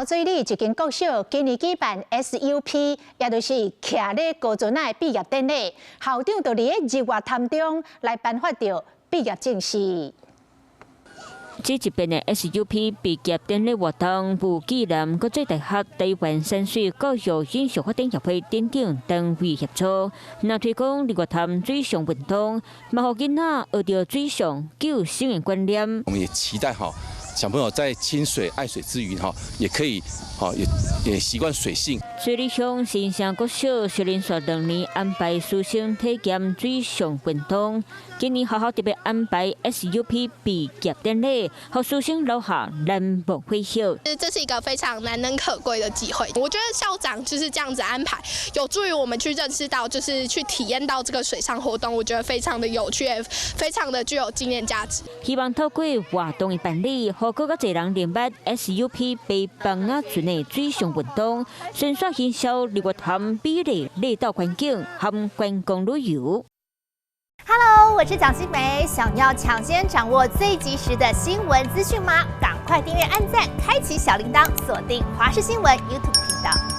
水里一間國小今年舉辦 SUP，也就是徛咧高船仔的畢業典禮，校長就佇咧日月潭中來頒發著畢業證書。這一遍的 SUP 畢業典禮活動，由暨南國際大學、台灣山水教育影視發展協會等等單位協助，若推廣日月潭水上運動，嘛予囡仔學著水上救生的觀念。我們也期待哈，小朋友在親水愛水之餘，哈，也可以，哈，也習慣水性。水里鄉新城國小是連續2年安排師生體驗水上運動，今年學校特別安排 SUP 畢業典禮，予師生留下難忘回憶。這是一個非常難能可貴的機會，我覺得校長就是這樣子安排，有助於我們去認識到，就是去體驗到這個水上活動，我覺得非常的有趣，非常的具有紀念價值。希望透過活動的辦理，予閣較濟人認捌 SUP 爬枋仔船的水上運動，宣傳行銷日月潭美麗離島環境和觀光旅遊。 Hello，我是蔣新梅，想要搶先掌握最及時的新聞資訊嗎？趕快訂閱、按讚、開啟小鈴鐺，鎖定華視新聞 YouTube 頻道。